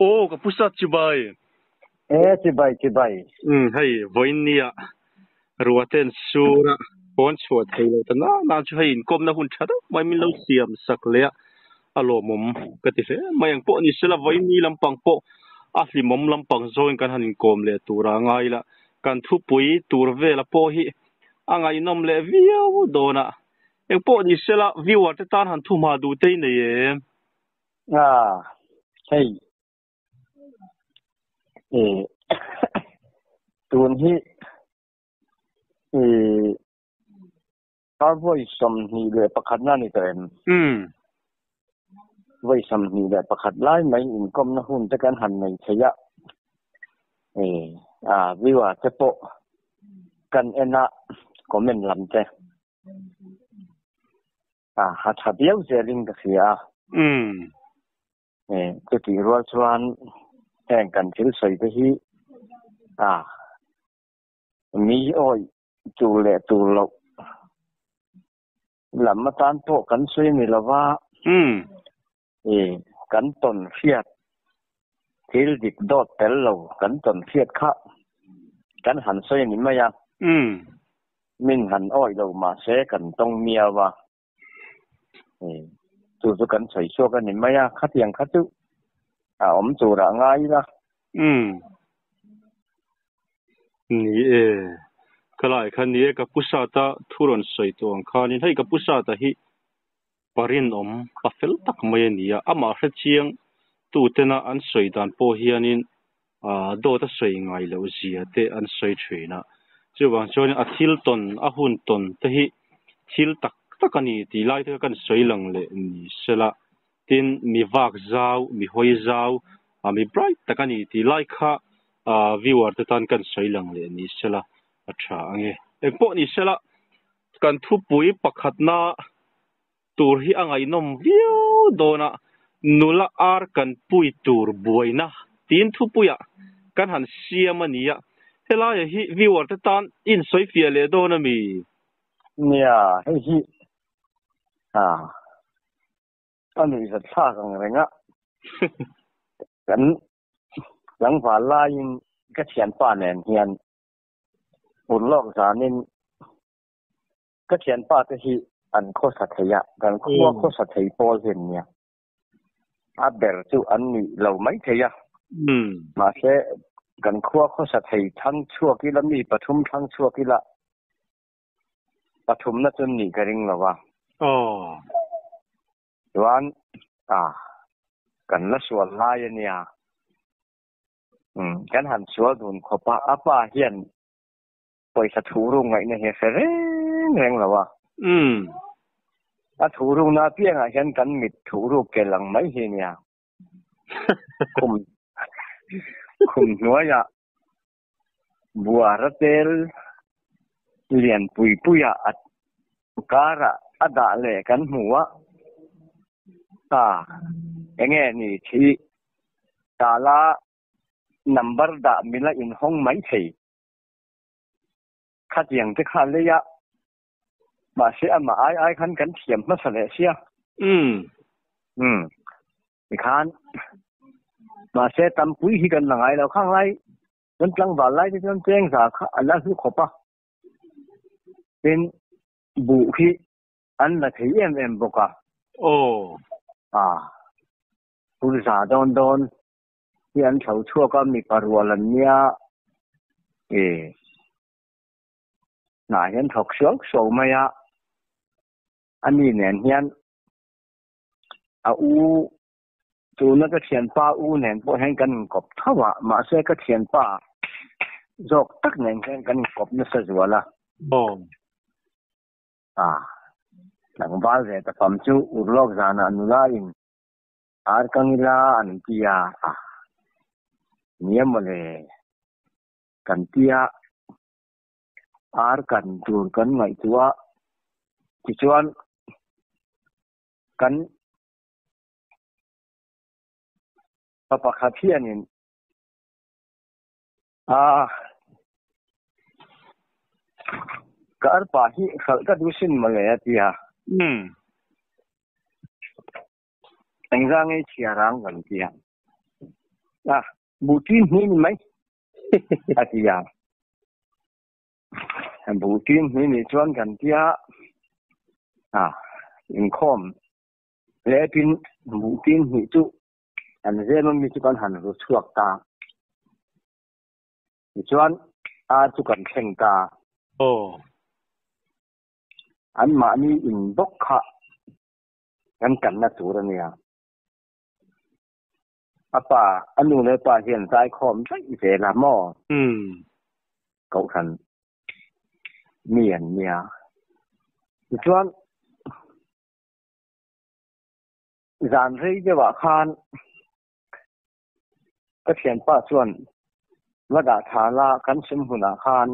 Aw ka pu sat chibai. E chibai chibai. Umm hei vawiin nia ruaten sura pawn chhuah thei lo ta na na chu hei inkawmna hun tha deuh mai min lo siam sak leh a a lawmawm ka ti hle mai ang pawh ni sela vawiin ni lampang pawh a hlimawm lampang zawngin kan han inkawm leh tura ngai ila kan thupui tur vela pawh hi a ngaihnawm leh viau dawn a eng pawh ni sela viewer te tan han thuhma duh te i nei em? A hei e tun hi e a vawi 21 na ni tawh em? Vawi 21 lai mai inkawmna hun te kan han nei thei a, e a viewer te pawh kan en a comment lam te. A ha tha viau zelin ka hria a. E, chutih rual chuan heng kan thil sawi te hi a mi awih tur leh tur loh lam atan pawh kan sawi a ni lo va. E, kan tawn hriat thil dik dawt tel lo kan tawn hriat kha kan han sawi a ni mai a. Min han awih lo mahse kan tawng miau a. E, chu chu kan sawi chhuak a ni mai a, khatiang kha chu a awm turah ngai ila. Ni e, ka lai kha ni e, ka pu Sata thu rawn sawi tawh ang khanin hei ka pu Sata hi Pa rinawm, pa fel tak mai a ni a, amah hre chiang tutena an sawi dan pawh hianin dawt a sawi ngai loh zia te an sawi thin a. Chuvang chuanin a thil tawn, a hun tawn te hi thil tak tak a ni tih lai te kha kan sawi lang leh ni sela. Tin, mi vak zau, mi hawi zau, mi bright tak a ni tih lai kha viewer te tan kan sawi lang leh ni sela a tha ange. Engpawh ni sela Kan thupui pakhatna tur hi a ngaihnawm viau dawn a, nula ar kan pui tur buaina tiin thupuiah kan han siam a ni a, helaia hi viewer te tan insawi fiah leh dawn a mi? Nia, hei hi a a nuihzat thlak ang reng a, kan tlangval laiin ka thianpa nen hian Urlawk zanin ka thianpa te hi an khawsa thei a, kan khua khawsa thei pawl hi an nia. A ber chu an nih lo mai thei a, mahse kan khua khawsa thei thlang chhuak ila mi pathum thlang chhuak ila pathumna chu an nih ka ring lo a. Chuan a kan la sual lai a nia. Kan han sual dun khawp a, a pa hian pawisa thu ruk ngaihna hi a hre reng reng lo a. A thu rukna apiangah hian kan mit thu ruk kel ang mai hi a nia. Khum khum hnuaiah buara tel lian pui puiah a karah a dah leh kan hmu a, a enge ni thi tala number dah mila inhawng mai thei khatiang te kha lei a, mahse amah ai ai khan kan thiam hmasa leh sia. Umm tikhan mahse tampui hi kan la ngai lo khang lai kan tlangval lai te chuan chengza kha a la hlu khawp a. Tin, buh hi an la thei em em bawk a. Aw. A, phurza dawn dawn hi an thlo chhuak a, mipa rual an nia. E, hnah hian thawk suau suau mai a, a ni nen hian a u Tuna ka thianpa u nen pawh hian kan inkawp tho a, mahse ka thianpa zawk tak nen hian kan inkawp nasa zual a. A, tlangval ve ta fam chu urlawk zanah nula in ar kang ila an ti a, a, nia mawle kan ti a, ar kan tur kan ngaihtuah a, tichuan kan Pa pakhat hianin a ka arpa hi hralh ka duh sin mawle a ti a. Engzah nge i chhiar ang kan ti a. A, buh tin hnih ni mai a ti a. Buh tin hnih nih chuan kan tia a, inkhawm lepin buh tin hnih chu kan zem ami chu kan han ru chhuak ta. Tichuan ar chu kan thleng ta. Aw. Anmahni in bawk kha kan kanna tur a nia. A pa, a nu leh pa hian zaikhawm daih zel a maw? Umm. Kohhran mi an nia. Tichuan zan rei deuhah khan ka thianpa chuan va dah tha la kan sum hunah khan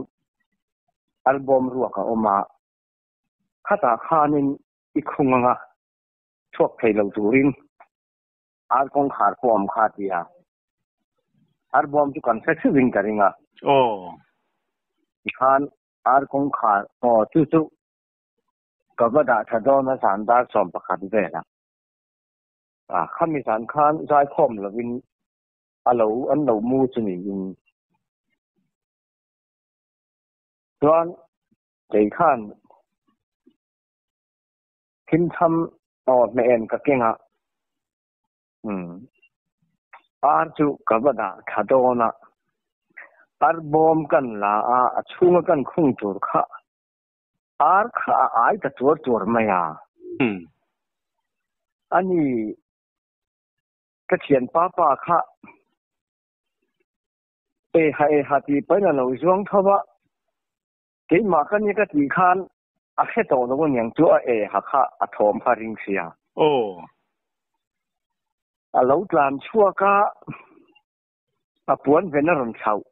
album ruak a awm a, khatah khanin i khung anga chhuak thei lo turin ar kawngkhar pawh awm kha a ti a. Arbawm chu kan hre theuhin ka ring a. Aw. Tikhan ar kawngkhar aw chu chu ka va dah tha dawn a zan dar 11 velah. A khami zan khan zaikhawm lovin a lo an lo mu chu niin. Chuan kei khan thimtham aw hmeh en ka keng a. Umm. Ar chu ka va dah tha dawn a. Ar bawm kan la a, a chhunga kan khung tur kha ar kha a ai ta tuar tuar mai a. Umm. Ani ka thianpa pa kha eha eha tih pahin a lo zuang tho a. Keimah ka nia ka tih khan a hre tawh lo aniang chu a e ha kha a thawm kha ring sia. Aw. A lo tlan chhuak a, a puan ven a rawn thlauh.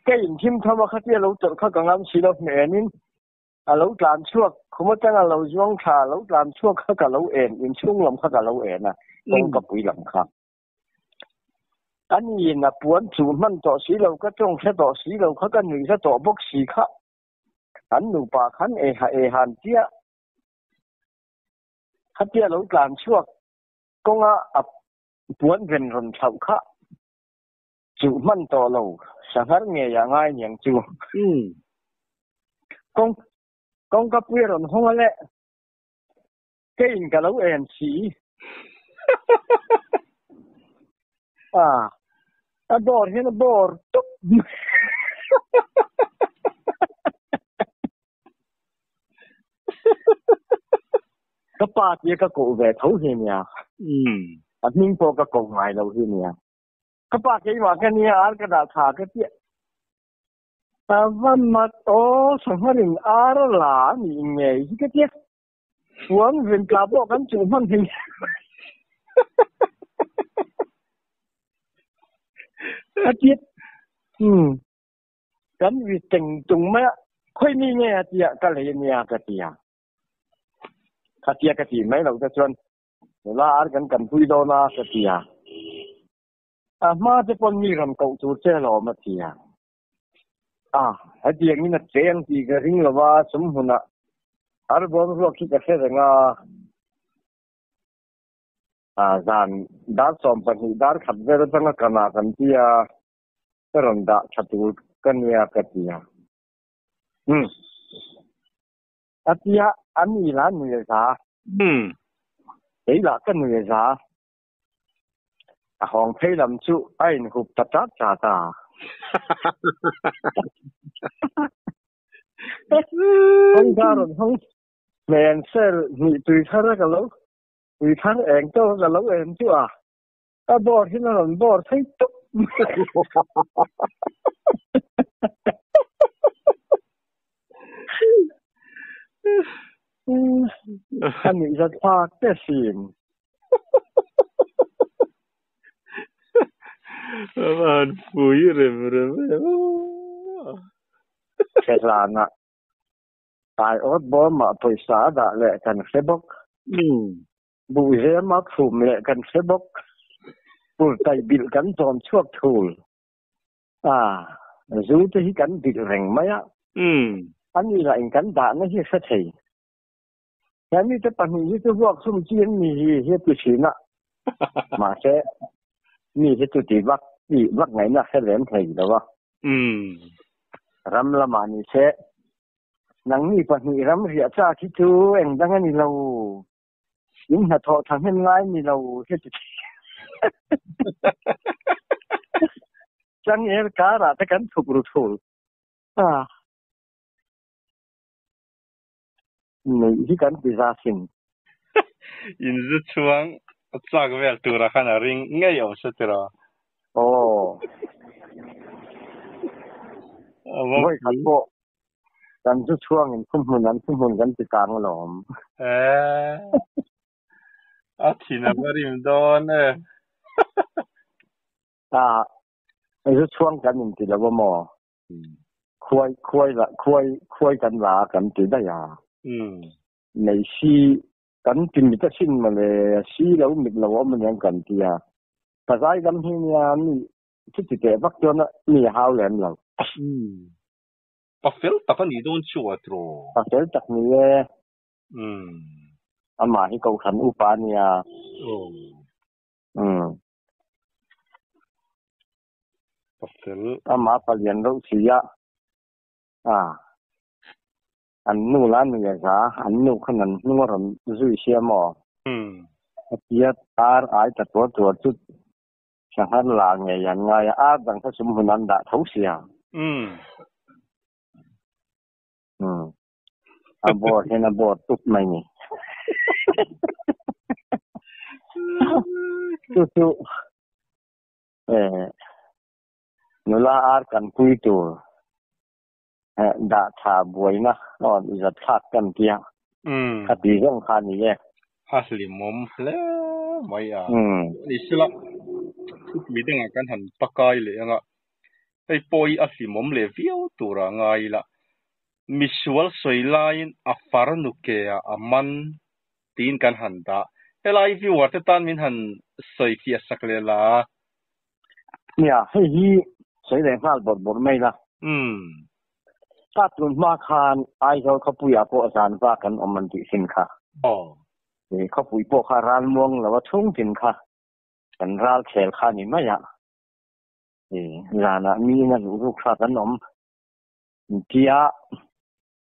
Ka inthim tham a khatia lo tawrh kha ka ngam si lo hmenin a lo tlan chhuak khum atang a lo zuang thla a lo tlan chhuak kha ka lo en inchhung lam kha ka lo en a kawngka pui lam kha. A niin a puan chu hman tawh si lo, ka tawng hre tawh si lo kha, ka nuih hla tawh bawk si kha. An nupa khan eha eha an tia. Khatia lo tlan chhuak kawnga a puan ven rawn thlauh kha chu hman tawh lo, sanghar ngei a ngai niang chu. Kawng kawngka pui a rawn hawng a le. Keiin ka lo en si. Ah, a bawr hian a bawr tup. Ka pa tia ka koh ve tho hi nia. A hming pawh ka koh ngai lo hi nia. Ka pa keimah ka nia, ar ka dah tha ka tia. A va mat aw, sangharin ar a la a nih ngei hi ka tia. Chuan ven tla pawh kan chuh hman thei. A tia. Hmm. Kan ri teng tung mai a. Khoi mi nge a tia ka lei ania ka tia. Kha tia ka ti mai lo te chuan nula ar kan kan pui dawn a ka tia. A hma te pawn mi rawn koh tur che lawm a tia. A, hetiangin a cheng tih ka ring lo va, sum hmunah arbawm ruak hi ka hre reng a. A, zan dar 12 dar khat vel atanga kanah kan ti a, ka rawn dah tha tur ka nia ka ti a. Umm. A tia, a ni lah nui a za. Umm. Kei lah ka nui a za. A hawng phei lam chu a inhup ta chat chat a. Kawngka rawn hawng hmel sel hnih tui thar a ka lo tui thar eng tawk a ka lo en chu a, a bawr hian a rawn bawr thei tup mai. A nuihzat thlak te sin. A van pui rem rem em a. Hrehlana tai awt bawmah pawisa a dah leh kan hre bawk. Buhzema phum leh kan hre bawk. Purtai bilh kan zawm chhuak thul. A, zu te hi kan bilh reng mai a. A ni lah in kan dahna hi hre thei. He mite pahnih hi chu vuak hlum chi an ni hi hi a ti thin a. Mahse, mi hi chu ti vak tih vak ngaihna hre lem thei lo a. Ram lamah ni se, nangni pahnih ram riah chak hi chu eng dang a ni lo. In hnathawh tha hnem ngai ni lo hi a ti thin. Changel karah te kan chhuk ru thul a. Neih hi kan ti za sin. In zu chhuang chak vel tura khan a ring ngei awm se tiraw? Aw. Vawi khat pawh kan zu chhuang in thuhmun an thuhmun kan ti kang alawm. Eeh. A thin a va rim dawn e. A zu chhuang kan inti lo a maw? Khuai khuai la khuai khuai kan la kan ti daih a. Nei si kan ti mit asin mawle si lo mit lo awm aniang kan ti a. Ka zai dam hi nia mi chuti teh vak chuan mi a hau lem lo. Pa fel tak a nih dawn chu a tiraw? Pa fel tak ni e. Amah hi Kohhran upa a nia. Pasel. Amah palian reuh si a, a an nu la nui a za, an nu khan an hnung a rawn zui sia maw? A tia ar ai ta tuar tuar chu sanghar la ngei an ngai a, ar dang kha sum hmun an dah tho sia. A bawr hian a bawr tup mai ni. Chu chu eh nula ar kan pui tur eh dah tha buaina aw i zat thlak kan tia. Kha ti zawng kha ni e. A hlimawm hle mai a. Ni sela thupui dangah kan han pakai leh anga hei pawh hi a hlimawm leh viau tura ngai ila. Misual sawi laiin a farnu ke ah a man tiin kan han dah. Helai viewer te tan min han sawi fiah sak leh la. Nia, hei hi sawi leh nghal bawrh bawrh mai la. Ka tun hma khan Aizawl khawpuiah pawh zan vak an awm an tih sin kha. Khawpui pawh kha ral muang lo a chhung tin kha kan ral khel kha ni mai a. Zanah miin a luh ruk hrat an awm. Tia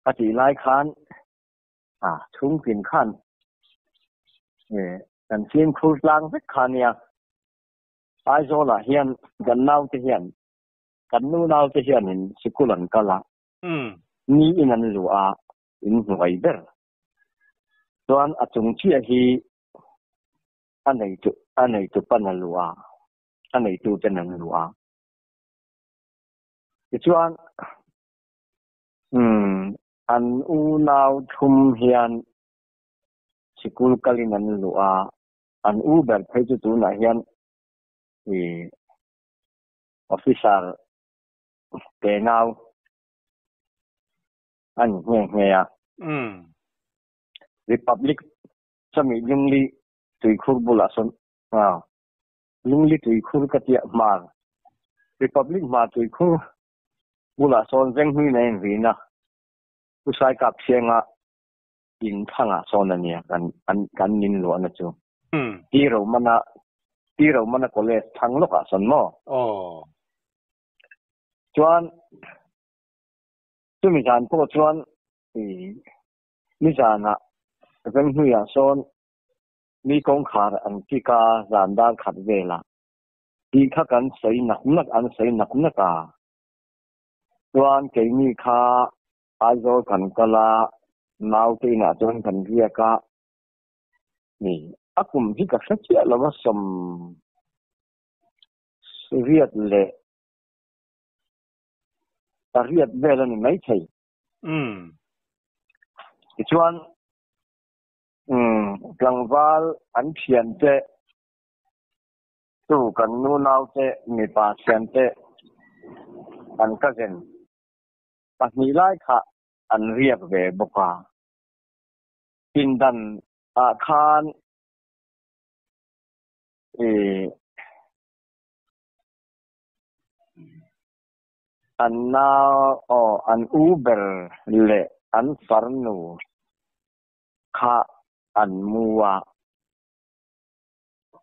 a tih lai khan a chhungtin khan kan fimkhur tlang vek kha nia. Aizawlah hian kan naute hian kan nu naute hianin sikul an kal a, ni in an luh a, in hnuai ber. Chuan a chung chiah hi a neitu a neitu pan a luh a, a neitu ten an luh a. Tichuan, umm, an unau thum hian sikul kalin an luh a, an u ber phei chu tunah hian ih officer te nau a ni nghe nghe a. Republic chami Lungli tuikhur bulah sawn a Lungli tuikhur ka tia hmar Republic hmar tuikhur bulah sawn Venghnuiin a inrin a, Pu Saikap Sianga in thangah sawn a nia kan an kan min luahna chu. Pi Romana Pi Romana College thang lawkah sawn maw? Aw. Chuan chumi zan pawh chuan ih nizanah Venghnuiah sawn Mi kawngkhar an kik a, zan dar khat velah tih kha kan sawi nak nak an sawi nak nak a. Chuan keini kha Aizawl kan kal a, naute inah chuan kan riak a. Ni, a kum hi ka hre chiah lo a, sawm riat leh pariat vel a ni maithei. Tichuan. Umm, tlangval an thiante chu kan nu naute mipa thiante an cousin pahnih lai kha an riak ve bawk a. Pindan ah khan ih an nau aw an u ber leh an farnu. Kha an mu a,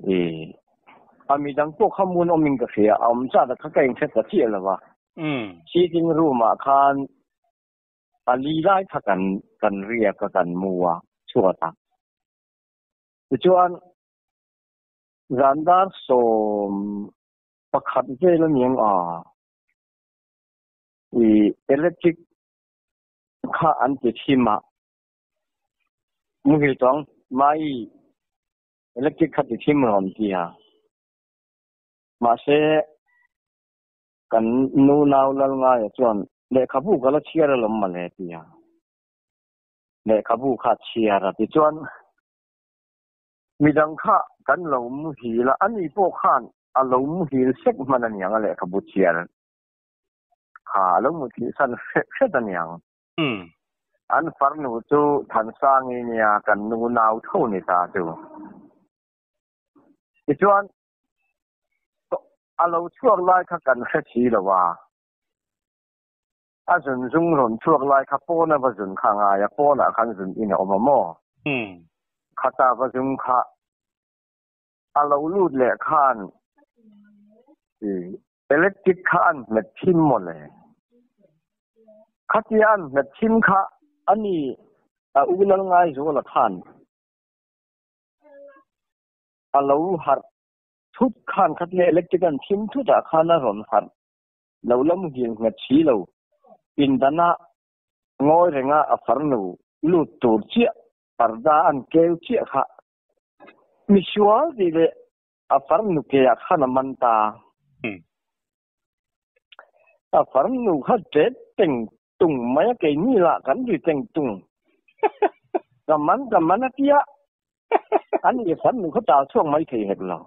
i a midang pawh kha mun awmin ka hria, a awm zat a kha ka inhre ta chiah lo va. Sitting room ah khan pali lai kha kan kan riak a kan mu a chhuat a. Tichuan zan dar 11 vel a niang a, i electric kha an ti thim a. Muhil chuang mai electric kha ti thim rawn ti a. Mahse kan nu nau lal ngaia chuan lehkhabu ka la chhiar alawm mawle ti a. Lehkhabu kha chhiar a tichuan midang kha kan lo muhil a, ani pawh khan a lo muhil sek hman aniang a lehkhabu chhiar kha a lo muthilh san hret hret aniang. An farnu chu Thansangi nia kan nu nau tho ni ta chu. Tichuan a lo chhuak lai kha kan hre si lo a, a zun zung rawn chhuak lai kha pawna va zun kha a ngai a, pawnah khan zun in a awm a maw? Khata va zung kha a lo lut leh khan electric kha an hmet thim maw le? Khatia an hmet thim kha a ni a u lal ngai zuala khan a lo harh thut khan khatia electric an thim thut ah khan a rawn harh lo la muhil nghet si lo pindana ngawi renga a farnu lut tur chiah parda an keu chiah kha Misual tih leh a farnu ke ah khan a man ta. A farnu kha ṭet teng tung mai a keini lah kan ri teng tung. Ka man ka man a tia an i farnu kha tal chhuak mai thei hek lo.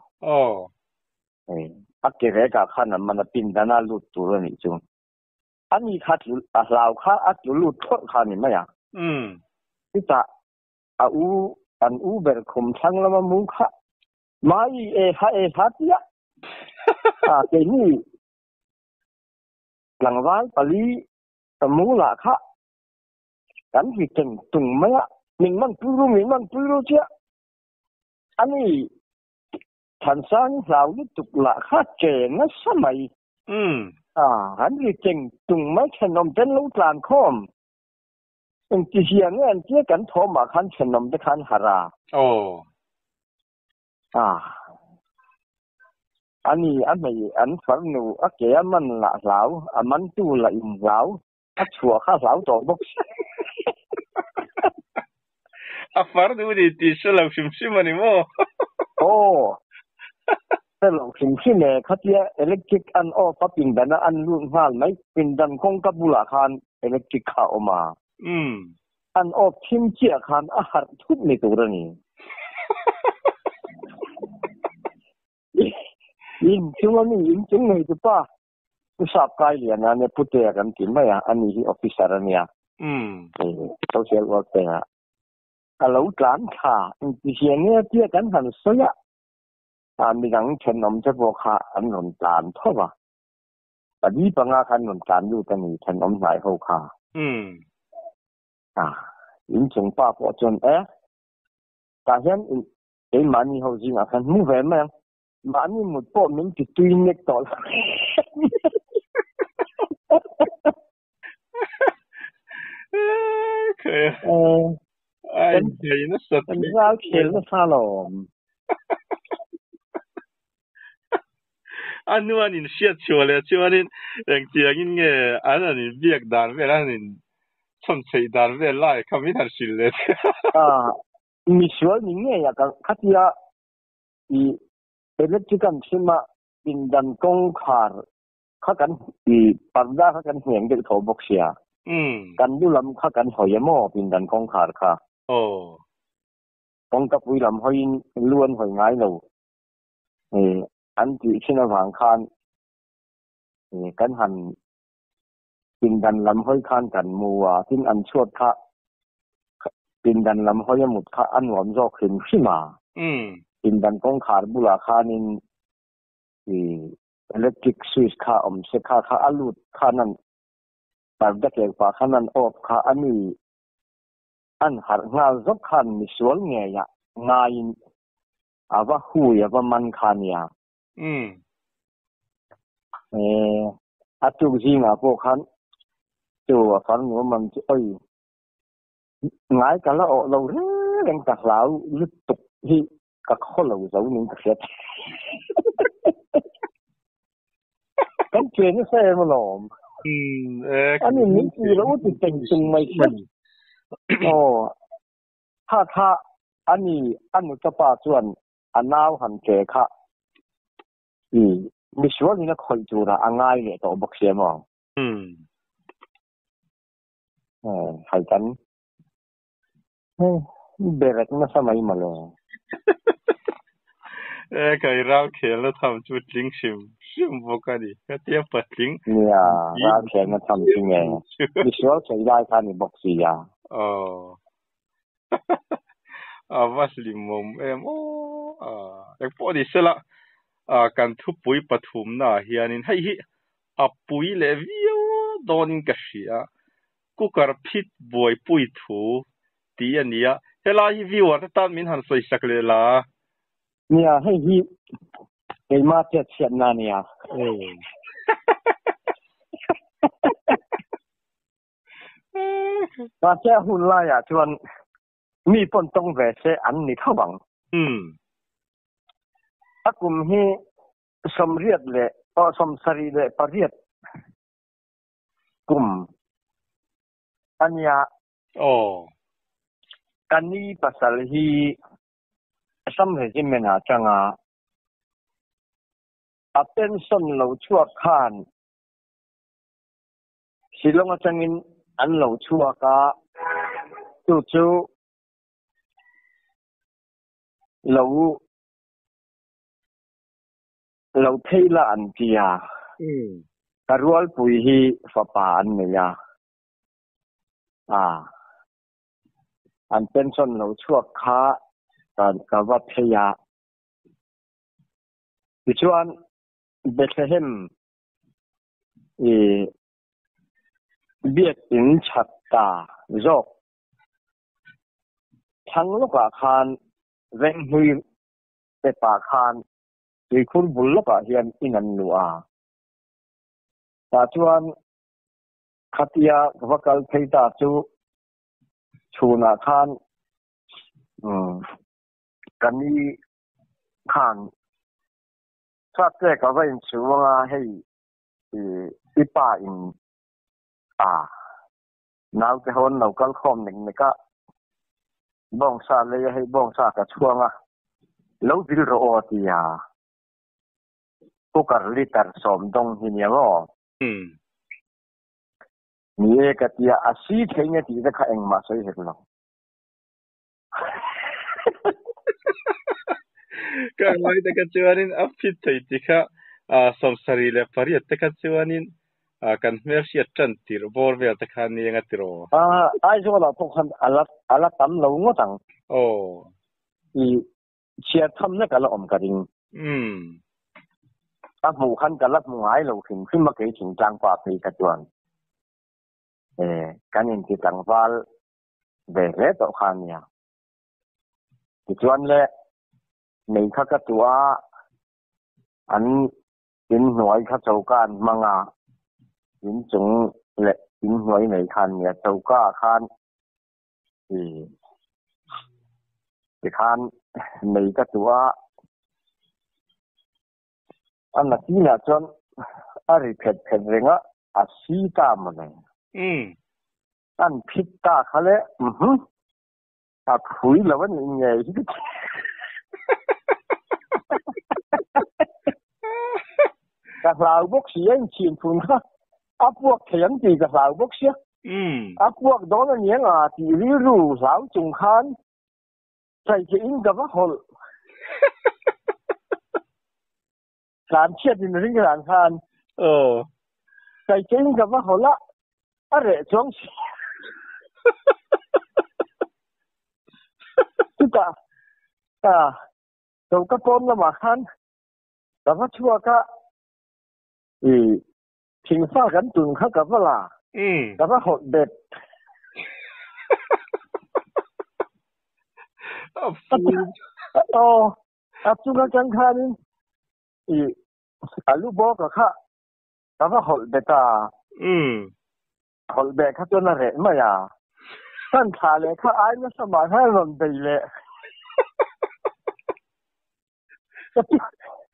A ke rek ah khan a man a pindan a lut tur a nih chu. Ani kha a hlau kha a tlu lut thlawrh kha a ni mai a. Chutah A u, an u ber khum thlang lama mu kha mai e ha e ha tia a keini tlangval pali ka mu lah kha kan ri teng tung mai a, min man pui ru, min man pui ru tia ani Thansang hlau lutuk lah kha che nasa mai. A, an ri teng tung mai thenawm ten lo tlan khawm. Engti hian nge an tia kan thawmah khan thenawm te khan harh a? Aw. Ah. Ani a hmei an farnu a ke a man lah hlau, a mantu lah in hlau, a chhuah kha hlau tawh bawk si. A farnu ni tih hre lo hrim hrim a ni maw? Aw. Hre lo hrim hrim e, khatia electric an off a pindan a an lut nghal mai, pindan kawngka bulah khan electric kha a awm a. An off thim chiah khan a harh thut ni tur a ni. Inchung a mi, inchung nei tu pa, Pu Sap Kai Liana nia Putea kan ti mai a, ani hi officer a nia, social worker ah. A lo tlan thla, engtihian nge tia kan han sawi a, a midang thenawm te pawh kha an rawn tlan tho va, pali panga kha an rawn tlan lut a ni thenawm hnai ho kha. A, inchung pa pawh chuan e, tah hian keimahni ho zingah khan hmu ve mai ang, mahni mut pawh min ti tui nek tawh lo. Kan ral khel nasa alawm. A hnuan in hriat chhuah leh chuanin engtiangin nge an han inbiak dan vel, an han inchhawn chheih dan vel lai kha min han hrilh leh che. Misual ni ngei a khatia i electric an thim a pindan kawngkhar kha kan i parda kha kan hneng deuh tho bawk sia. Kan lu lam kha kan hawi a maw pindan kawngkhar kha. Kawngkapui lam hawiin lu an hawi ngai lo. An tih thin avang khan kan han pindan lam hawi khan kan mu a, tin an chhuat kha pindan lam hawi a mut kha a nuam zawk hrim hrim a. Pindan kawngkhar bulah khanin electric switch kha awm se kha kha a lut khan an parda kel pah khan an off kha a ni. An harh nghal zawk khan misual ngeiah ngaiin a va hui a va man kha nia. Umm. E, a tuk zingah pawh khan chu a farnu a man chu oi ngai ka la awh lo reng reng ka hlau lutuk hi ka khaw lo zo ning ka hriat. Kan chen nasa em alawm. Umm, e. Ani min ti lo ti teng tung mai kha. Aw, kha kha ani a nuta pa chuan a nau han che kha i misual in a khawih turah a ngai leh tawh bawk sia maw? Umm. Eh, hai kan Berek nasa mai mawle. E kai ral khelna tham chu tling hrim hrim bawk a ni. Hetia patling. Nia, ral khelna tham chu nge. Misual sawi lai kha ni bawk si a. Aw. A va hlimawm em aw. Engpawh ni sela, kan thupui pathumnaah hianin hei hi a pui leh viau dawnin ka hria. Cooker phit buaipui thu tih a ni a, helai hi viewer te tan min han sawi sak leh la. Nia, hei hi keimah chet chhiatna a nia. Mahse a hun laiah chuan mi pawn tawng ve se an ni tho ang. A kum hi sawmriat leh aw sawmsarih leh pariat Kum a nia. Aw. Ka ni pasal hi Assam Regiment ah tanga a pension lo chhuak khan Shillong atangin an lo chhuak a, chu chu lo Lo phei la an ti a. Ka rualpui hi fapa an nei a. A an pension lo chhuak kha ka va phei a. Tichuan Bethlehem i biakinn chhat ta zawk thlang lawkah khan Venghlui tepah khan tuikhur bul lawkah hian in an luh a. Tah chuan khatia ka va kal phei ta chu chhunah khan ka ni khan Hratte ka va inchhu anga hei i pa in a naute ho an lo kal khawm nek nek a, bawngsa lei a hei bawngsa ka chhuang a, lo vil rawh aw ti a, cooker liter sawm dawng hi nia maw? Ni e ka ti a, a si thei nge tih te kha engmah sawi hek lo. Ka ngai te kha chuanin a fit thei ti kha 78 te kha chuanin kan hmelhriat tan tirh bawr vel te kha ni anga tiraw? Aizawl ah pawh khan a la tam lo ngawt ang. Aw. I chhiar tham na ka la awm ka ring. A hmuh khan ka la hmu ngai lo hrim hrim a kei thingtlang pa phei kha chuan. Kan inti tlangval ve hle tawh kha a nia. Tichuan le nei kha ka tuah a, an in hnuai kha choka an hmang a, in chung leh in hnuai nei kha an nia. Choka ah khan i tikhan nei ka tuah a, a nakinah chuan a ri phet phet reng a, a si ta mawle. An phit ta kha le mhm a phui lo a nih ngei hi ka ti. Ka hlau bawk si a inchhin phun kha a puak thei ang tih ka hlau bawk sia. A puak dawn a nia nga tih rilru hlau chung khan tlaihtheh in ka va hawlh. Tlan chhiat in ring ran khan tlaihtheh in ka va hawlh a, a reh chuang si. Chutah choka pawn lamah khan ka va chhuak a, i thingfa kan tun kha ka va la, ka va hawlh bet. A phui. Aw, a chung atang khanin i a lu bawk a kha ka va hawlh bet a. Hawlh beh kha chuan a reh mai a. Kan thla leh kha ai nasa mah khan a rawn bei leh.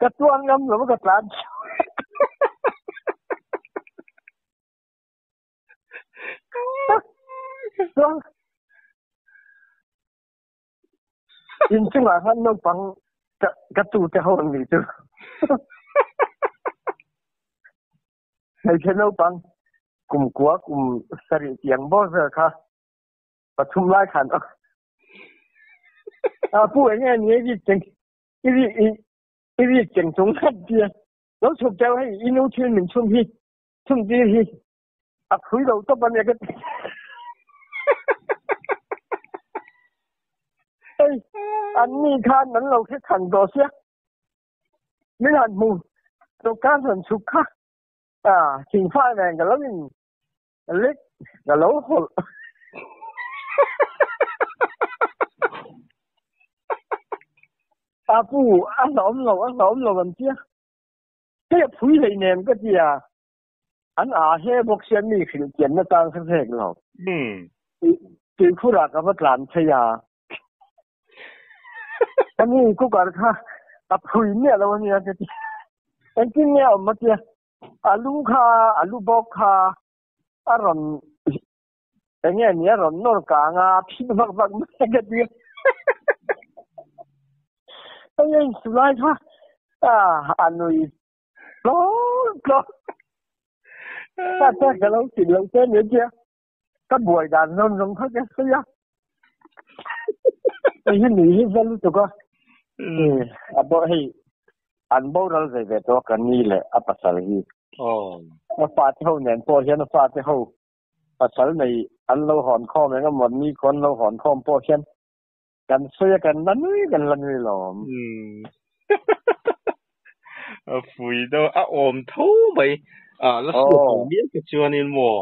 Ka tuang ngam lo ka tlan Chuan inchungah khan naupang ka tute ho an nih chu. Hmeichhe naupang kum kua kum sarih tiang bawr vel kha pathum lai khan a pu eng nge ni i rik i rik i rik cheng chung khat tia lo chhuk teuh hei i nu thil min chhum hi chhum tir hi a phui lo tawp a nia ka ti hei an ni khan an lo hre than tawh sia min han hmu dawhkan rawn chhuk kha a thingfai nen ka lo in lek ka lo hawlh. A pu a hlauhawm lo a hlauhawm lo an tia hei a phui hlei nem ka tia an a he bawk sia mi hrilh chian na tang kha hrek lo tuikhurah ka va tlan phei a ani cooker kha a phui miah lo ania ka ti engtin nge a awm a tia A lu kha, a lu bawk kha a rawn eng nge ni a rawn nawr kang a, a phit vak vak mai a ka ti a. Hei a insu lai kha a nui tlawr tlawr. Ka te ka lo tit lo te ni tia ka buai dan zawng zawng kha ka sawi a. Hei hi nui hi va lutuk a. A bo hei an boral ve ve tawh ka ni leh a pasal hi. A fate ho nen pawh hian a fate ho pasal nei an lo hawn khawm eng emaw ni khaw an lo hawn khawm pawh hian kan sawi a kan la nui kan la nui lawm. A pui deuh a awm tho mai a la hriat lo mial te chuanin maw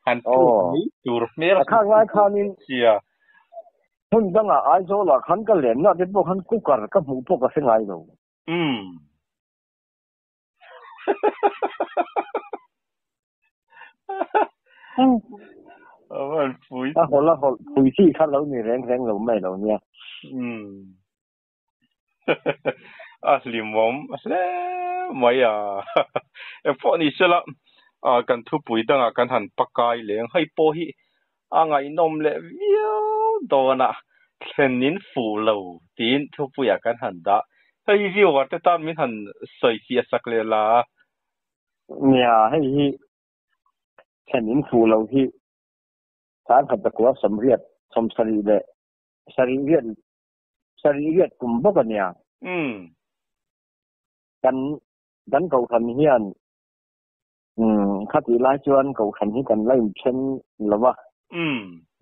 han puk mai tur hmel a khang lai khanin sia hmun dangah Aizawlah khan ka lenna te pawh khan cooker ka hmuh pawh ka hre ngai lo. Umm. A hawlh a hawlh phui chi kha lo ni reng reng lo mai lo nia. Umm. A hlimawm hle mai a. Engpawh ni sela kan thupui dangah kan han pakai leng hei pawh hi a ngaihnawm leh viau dawn a, thlen in fuh lo tiin thupuiah kan han dah. Hei viewer te tan min han sawi fiah sak leh la a. Nia, hei hi thlen in fuh lo hi Sangkhat pakua sawmriat sawmsarih leh sarih riat sarih riat kum bawk a nia. Umm. Kan kan kohhran hian Umm, khatih lai chuan kohhran hi kan la inthen lo va,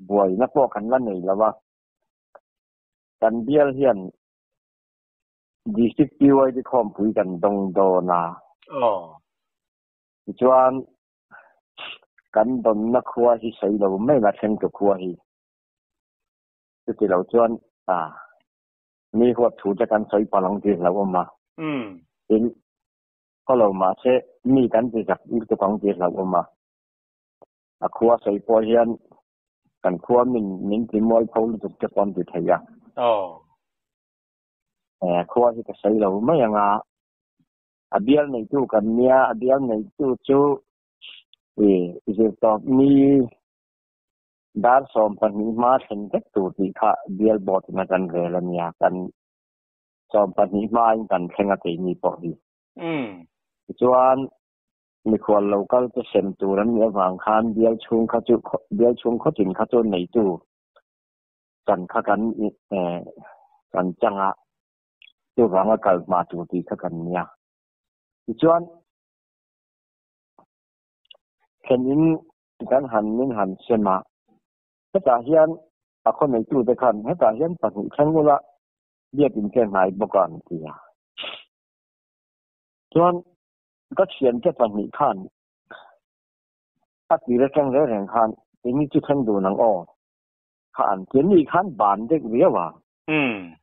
buaina pawh kan la nei lo va. Kan bial hian District PYD khawmpui kan dawng dawn a. Tichuan, kan dawnna khua hi sawi lo mai la thleng tu khua hi. Chuti lo chuan mi huat thu te kan sawi palh ang tih hlauhawm a. Tin, Khaw lo mahse mi kan ti zak lutuk ang tih hlauhawm a. A khua sawi pawh hian kan khua min min ti mualpho lutuk te pawh an ti thei a. Khua hi ka sawi lo mai ang a. A bial neitu kan nia, a bial neitu chu i zirtawp mi dar 12 hma thlen vek tur tih kha bial board in a kan rel a nia. Kan 12 hmain kan thleng a keini pawh hi. Tichuan, mikhual lo kal te sem tur an nih avang khan bial chhung kha chu bial chhung khawtin kha chu neitu chan kha kan kan chang a, chuvanga kal hma tur tih kha kan nia. Tichuan, thlen in kan han min han sem a, hetah hian a khaw neitute khan hetah hian pahnih thleng ula biakin che hnai bawk a an ti a. Chuan ka thiante pahnih khan a tir atang reng reng khan eng hi chu thleng dun ang aw kha an ti a, mi khan ban deuh riau a. Umm.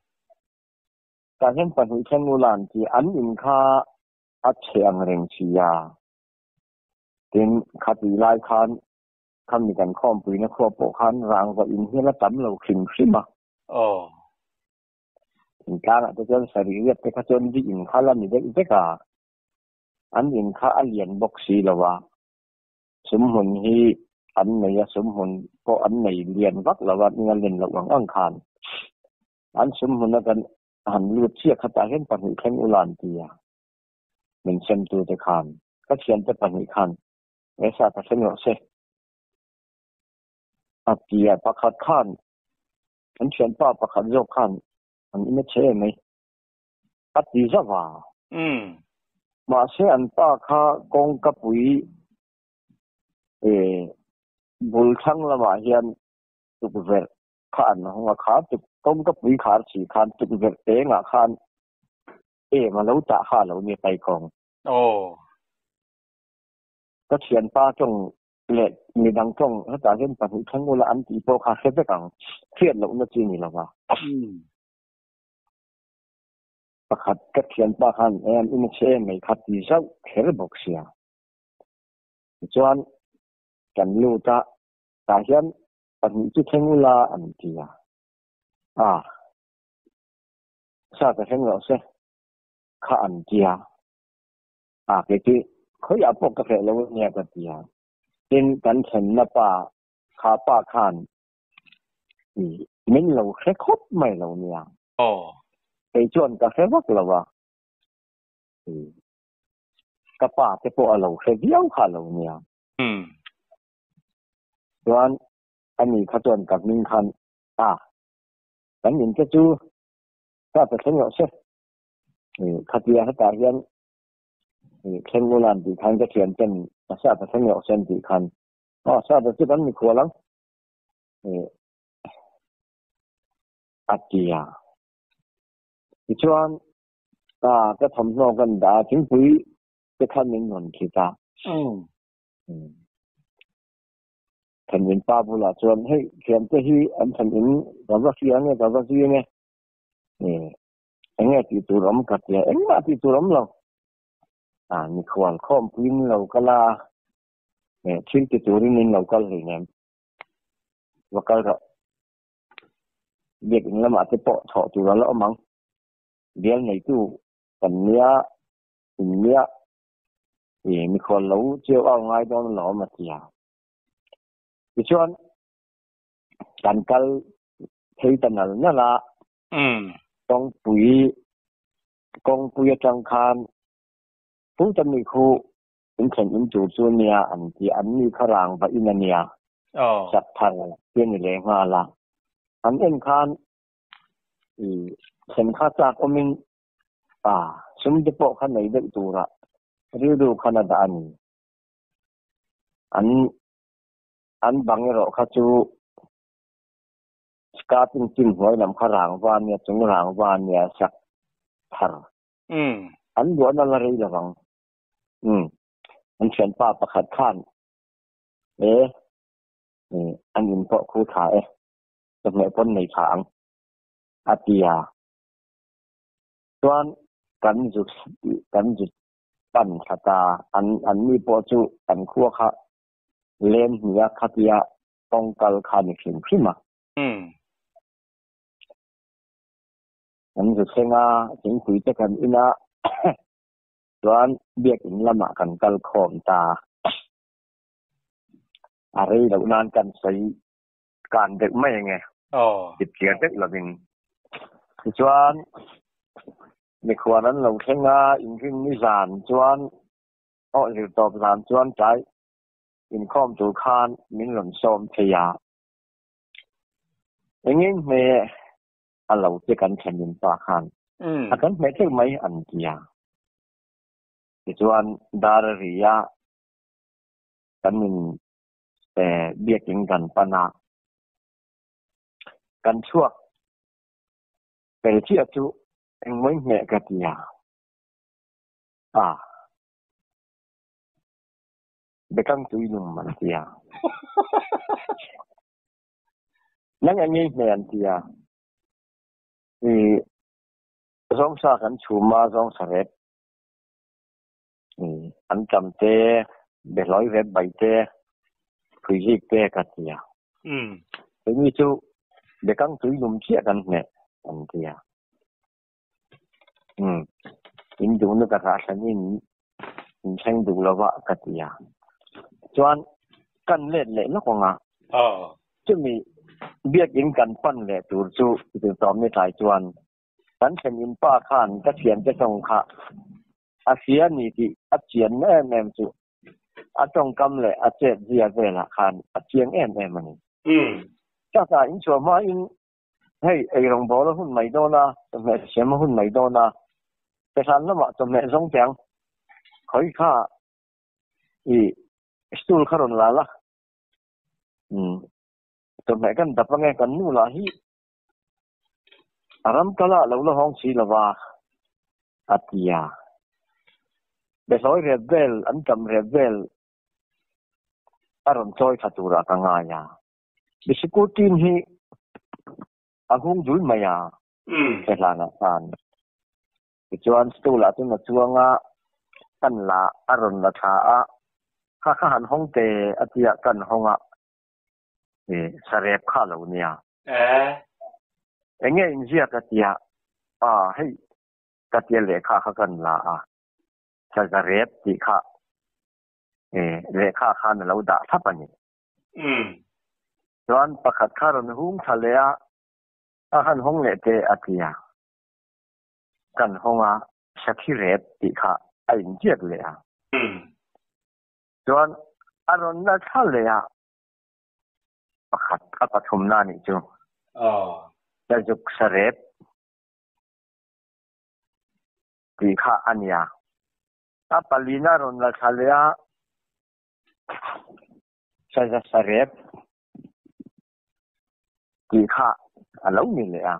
Tah hian pahnih thleng ula an ti, an in kha a chhe ang reng sia. Tin, khatih lai khan khami kan khawmpuina khua pawh khan rangva in hial a tam lo hrim hrim a. Aw. Thingtlangah te chuan sarih riat te kha chuan vi in kha la ni deuh vek a, an in kha a lian bawk si lo a. Sumhmun hi an nei a, sumhmun pawh an nei lian vak lo a, nia len loh ang ang khan an sumhmun a kan han lut chiah khatah hian pahnih thleng ula an ti a, min semtute khan ka thiante pahnih khan he sa ka thleng rawh se a ti a, pakhat khan an thianpa pakhat zawk khan an in a che em mai a ti zauh a. Mahse an pa kha kawngkapui bul thlang lamah hian tukverh kha an hawng a, kha tuk kawngkapui khar si khan tukverh pengah khan em a lo tah kha a lo nia Paikawng. Ka thianpa tawng leh midang tawng hetah hian pahnih thleng ula an tih pawh kha hre vek ang, hriat lohna chi ni lova. Pakhat ka thianpa khan em in a chhe em mai kha ti zauh kher bawk sia. Tichuan kan lut a, tah hian pahnih chu thleng ula an ti a. A, sa ka thleng rawh se kha an ti a. A, kei chu khawiah pawh ka hreh lo ania ka ti a. Tin, kan thlenna pa kha pa khan min lo hre khawp mai lo nia. Kei chuan ka hre vak lo a. Ka pa te pawh a lo hre viau kha lo nia. Chuan ani kha chuan ka hming khan a kan in te chu ka pe thleng rawh se. Khatia hetah hian thleng ula an tih khan ka thian ten a sa pe thleng rawh se an tih khan aw sa pe chu kan mikhual ang a ti a. Tichuan ka thawmhnaw kan dah a, thingpui te khan min rawn thlit a. Thanmin pa bulah chuan hei thiante hi an than in ka va hria nge ka va zui nge enge tih tur awm ka tia engmah tih tur awm lo. A mikhual khawmpuiin lo kal a, thil ti turin in lo kal hleinem. Va kal rawh. Biakin lamah te pawh thawh tur a la awm ang. Bial neitu kan nia, in nia, i mikhual lo chiau au ngai dawn alawm a ti a. Tichuan, kan kal phei ta nal nal a, kawngpui, kawngpui atang khan Puta mi khu In thlen in tur chu nia an ti, an ni kha rang va in a nia, sak thar te ni leh nghal a. An en khan i thlen kha chak awmin a sum te pawh kha nei deuh tura rilru khan a dah a ni. An an bang erawh kha chu skirting chin hnuai lam kha rang va nia, chung rang va nia sak thar. An luahna la rei lovang. Umm, an thianpa pakhat khan e an in pawh khu tha e, chawhmeh pawn nei tha ang a ti a. Chuan kan zut kan zut pan thla ta, an an ni pawh chu an khua kha len hnih a khatia kawng kal kha ni hrim hrim a. Kan zu thleng a, thingpui te kan in a. Chuan biakin lamah kan kal khawm ta. A rei loh nan kan sawi kan deuh mai ange. Tip chiar deuh lovin. Tichuan mikhuan an lo thleng a, inrinni zan chuan aw zirtawp zan chuan tlai inkhawm tur khan min rawn sawm thei a. Engeng hme a lo che kan thlenin pa khan a kan hmeh theuh mai an ti a. Tichuan dar a ri a, kan in biakin kan pan a, kan chhuak fel chiah chu engmawi hmeh ka ti a, a bekang tui lum an ti a. Nang engei hmeh an ti a. I zawngsa kan chhum a, zawngsa rep an tam te, behlawi rep bai te, phuizik te ka ti a. Keini chu bekang tui lum chiah kan hneh an ti a. In duhna takah thlanin in thleng duh lova ka ti a. Chuan kan let leh lawk ang a. Chumi biakin kan pan leh tur chu zirtawmni tlai chuan kan thlen in pa khan ka thiante tawng kha a hria ni tih a chianna em em chu a tawngkam leh a chet zia velah khan a chiang em em a ni. Chakah inchhuah hmain hei eirawngbawl a hun mai dawn a, chawhmeh siam a hun mai dawn a, Tehlan lamah chawhmeh zawng teh ang, khawi kha i stool kha rawn la la. Umm chawhmeh kan dap ange kan nu lah hi a ram kal ah lo la hawng si lova a ti a. Behlawi rep vel an tam rep vel a rawn chawi thla turah ka ngai a. Bisikut tin hi a hung dul mai a Tehlan ah khan. Tichuan stool ah chuan a chuang a, kan la a rawn la tha a, kha kha han hawng te a tia kan hawng a, e sarep kha a lo nia. Enge inziak a tia, a hei ka tia lehkha kha kan la a, sazarep tih kha e lehkha khan a lo dah thlap a ni. Chuan pakhat kha rawn hung thla leh a, a han hawng leh te a tia. Kan hawng a, Sakhi rep tih kha a inziak leh a. Chuan a rawn la thla leh a, pakhat a pathumna a nih chu. Sazuk sarep tih kha a nia. A palina a rawn la thla leh a, Saza sarep tih kha a lo ni leh a.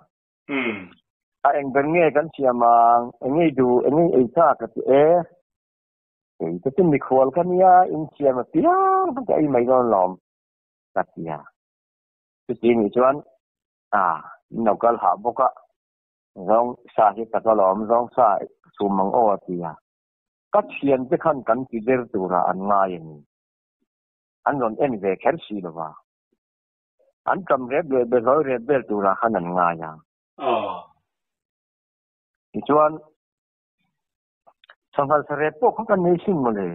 A eng ber nge kan siam ang, eng ei duh, eng ei ei chak a ti e. Kei te chu mikhual ka nia, in siam a piang ka ei mai dawn lawm ka ti a. Chuti nih chuan a in lo kal hah bawk a, zawng sa hi tak alawm, zawng sa chhum ang aw a ti a. Ka thiante khan kan ti der turah an ngai a ni. An rawn en ve kher si lo va. An ṭam rep leh behlawi rep vel turah khan an ngai a. Tichuan, Sanghal sarep pawh kha kan nei sin mawle,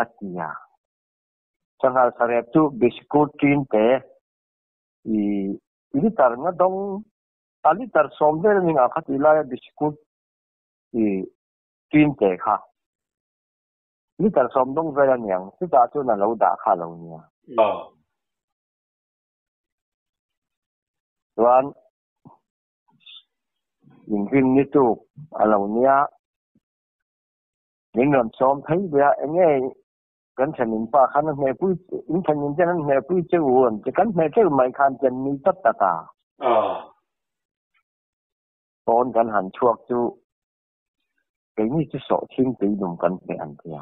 a ti a. Sanghal sarep chu bisikut ṭin te i litre nga dawng, a litre sawm vel a ni ngah kha tih laia bisikut i ṭin te kha Liter sawm dawng vel a niang, chutah chuan a lo dah kha a lo nia. Chuan inrin ni tuk a lo nia, min rawn sawm phei ve a, enge kan thenin pa khan a hnehpui, in thenin ten an hnehpui che u an ti, kan hneh teuh mai khan chen nui tlat tak a. Pawn kan han chhuak chu Keini chu sawhthing tuidum kan hmeh an tia.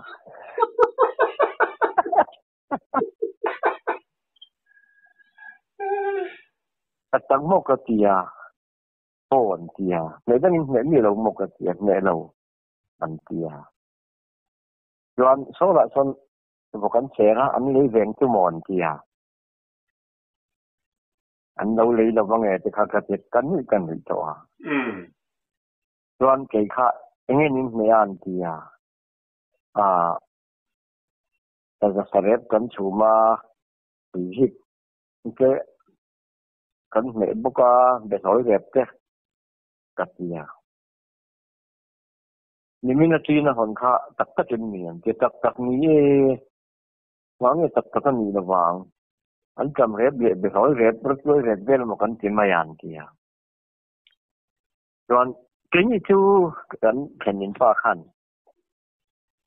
A tak maw ka tia, aw an tia. Hmeh dangin hmeh mi lo maw ka tia, hmeh lo an tia. Chuan sawlah sawn vawk an cheng a, an lei veng chu maw an tia. An lo lei lo va nge te kha ka ti, ka nuih ka nuih tawh a. Chuan kei kha enge nin hmeh a an ti a, ah saza sarep kan chhum a, tui hip te kan hmeh bawk a, behlawi rep te ka ti a. Nimin aṭin a hawn kha tak takin ni an ti a, tak tak ni e, hma nge tak tak a nih lovang, an ṭam rep leh behlawi rep, rawtuai rep vel emaw kan ti mai a an ti a. Chuan keini chu kan thlenin pa khan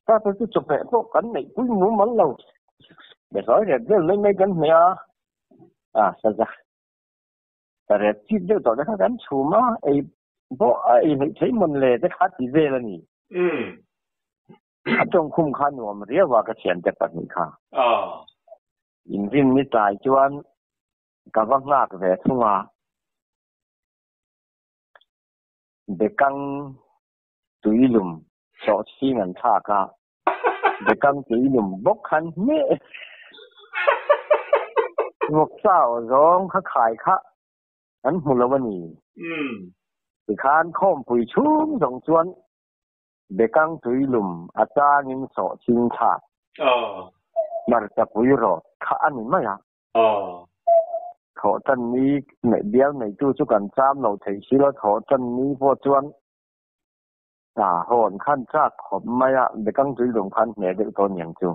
pa te chu chawhmeh pawh kan neih pui mumal lo, behlawi rep vel mai mai kan hmeh a, a saza ta rep chip deuh tawh te kha kan chhum a, ei pawh a ei hleih thei mawn le te kha ti vel a ni. A tawngkhum kha nuam riau a ka thiante pahnih kha. Inrin ni tlai chuan ka va nghak ve thung a. Bekang tuilum sawhchhing an thlak a, bekang tuilum bawk khan hmeh vawksa aw zawng kha khai kha an hmu lo a ni. Tikhan khawmpui chhung zawng chuan bekang tuilum a changin sawhchhing thlak hmarchapui rawt kha a ni mai a. Thawhtan ni bial neitu chu kan cham lo thei si lo, thawhtan ni pawh chuan hawn khan chak khawp mai a, bekang tuilum khan hne deuh tawh niang chu.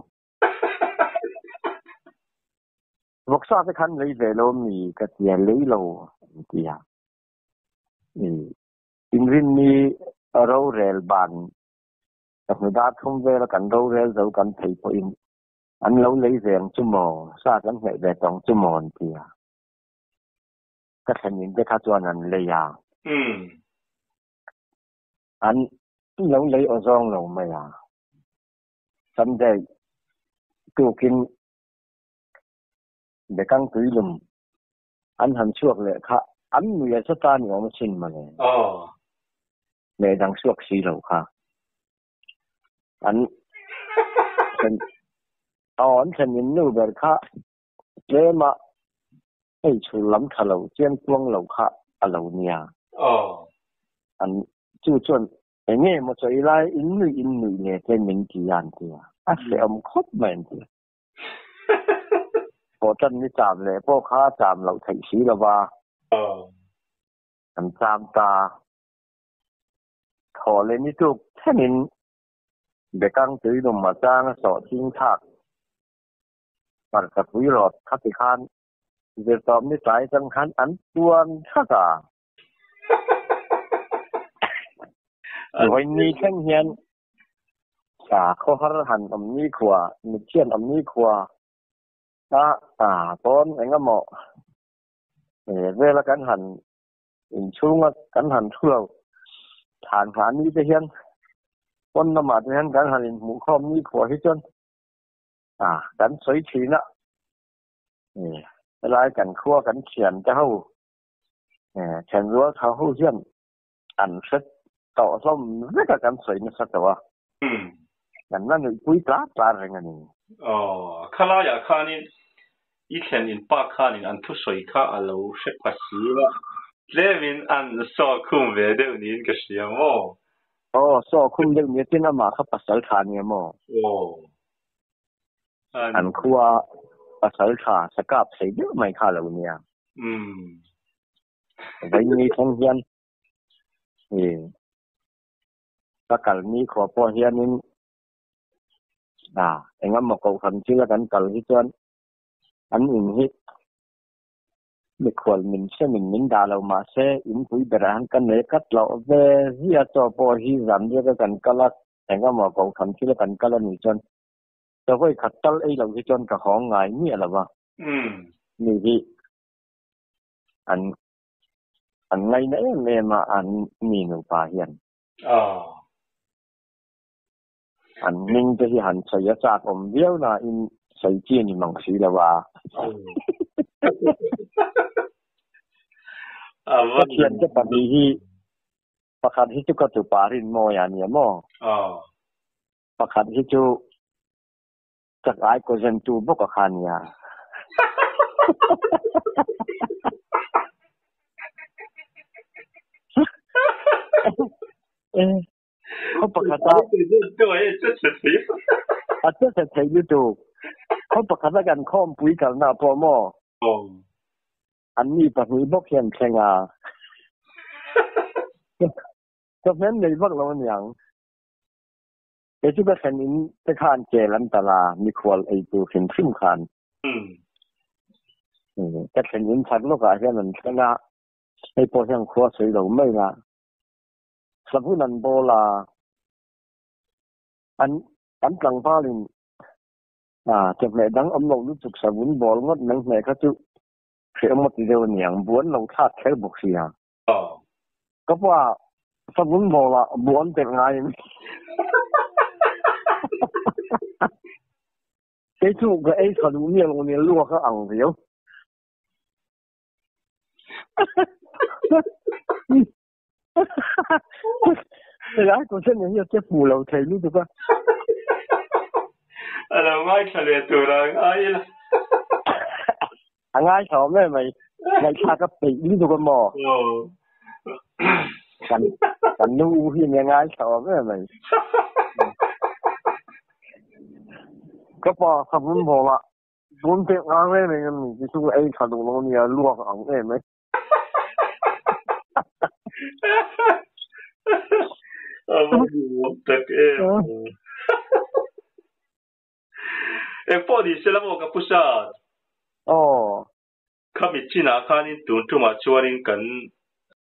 Vawksa te khan lei ve lo mi ka tia lei lo an ti a. Inrinni rorel ban ka hmu dar thum vela kan rorel zo kan phei pawhin an lo lei ve ang chu maw, sa kan hmeh ve tawng chu maw an ti a. Ka thlenin te kha chuan an lei a. An lo lei aw zawng lo mai a. Sunday tukin Bekang tuilum an han chhuak leh kha an nui a zata ni awm asin mawle. Meh dang chhuak si lo kha. An thlen aw an thlen in nu ber kha tlema hei chhul lam tha lo chiang kuang lo kha a lo nia. An chu chuan enge maw chaw i lai in nuih in nuih le te min ti a an ti a. A hrehawm khawp mai an ti a. Pawh tan ni cham leh pawh kha cham loh theih si lo va. Kan cham ta. Thaw leh ni tuk thlenin bekang tuilum a chang a sawh ching thlak. Hmarcha pui rawt kha ti khan zirtawp ni tlai chang khan an tuan thak a. Vawi ni thleng hian khawhar han awm ni khua, mithian awm ni khua a pawn engemaw vela kan han inchhunga kan han thu lo thlan nghah ni te hian pawn lamah te hian kan han inhmuh khawm ni khua hi chuan kan sawi thin a, helai kan khua kan thian te ho Thenrual tha ho hian an hre tawh hlawm vek a kan sawi nasa tawh a, kan la nuihpui tlar tlar reng a ni. Aw, khalaiah khanin i thlen in pa khanin an thusawi kha a lo hre pha si a, tlemin an saw khum ve deuh niin ka hria maw? Aw, saw khum deuh nia tin amah kha pasal tha nia maw? Aw. An khua pasal tha sakap thei deuh mai kha lo nia. Vaini thleng hian ka kal ni khua pawh hianin engemaw kohhran thila kan kal hi chuan an in hi mikhual min hremin min dah lo mahse inpui berah hian ka nei kat loh ve zia chaw pawh hi zan riaka kan kal a engemaw kohhran thila kan kal a nih chuan chaw khat tal ei loh hi chuan ka hawng ngai miah lo va. Mi hi an an ngaina em em a an mi nupa hian. An hming te hi han sawi a chak awm viau na in sawi chi a ni mang si lo a. Ka thian te pahnih hi pakhat hi chu ka tupa rinmawi a nia maw? Pakhat hi chu Chak ai ko zen tu bawk a kha nia. Khaw pakhat a a che chhe thei lutuk. Khaw pakhat a kan khawmpui kalna pawh maw? An mi pahnih bawk hian thleng a. Ka hmel nei vak lo aniang. Kei chu ka thlen in te khan kel an tal a, mikhual ei tur hrim hrim khan. Ka thlen in chak lawkah hian an thleng a, hei pawh hian khua sawi lo mai la. Savun an bawl a, an an tlangvalin chawhmeh dang awm lo lutuk savun bawl ngawt mai hmeh kha chu hrehawm a ti deuh aniang, buan lo thlak kher bawk sia. Ka pa savun bawlah buan telh ngaiin kei chu ka ei tha duh miah lo nia luak a ang viau. Helai question hi a che fu lo thei lutuk a. A lo ngaithla leh tur a ngai ila. A ngaithla awm em mai. Ngaihthlak a peih lutuk a maw? Kan kan nu u hi a ngaithla awm em mai. Ka pa ka bun bawm a, bun pek ngang reng reng a ni ti chu ei tha duh lo nia luak ang em mai. A va duhawm tak em. Engpawh ni se la maw ka pu Sat? Aw. Khami chinah khanin tun tumah chuanin kan.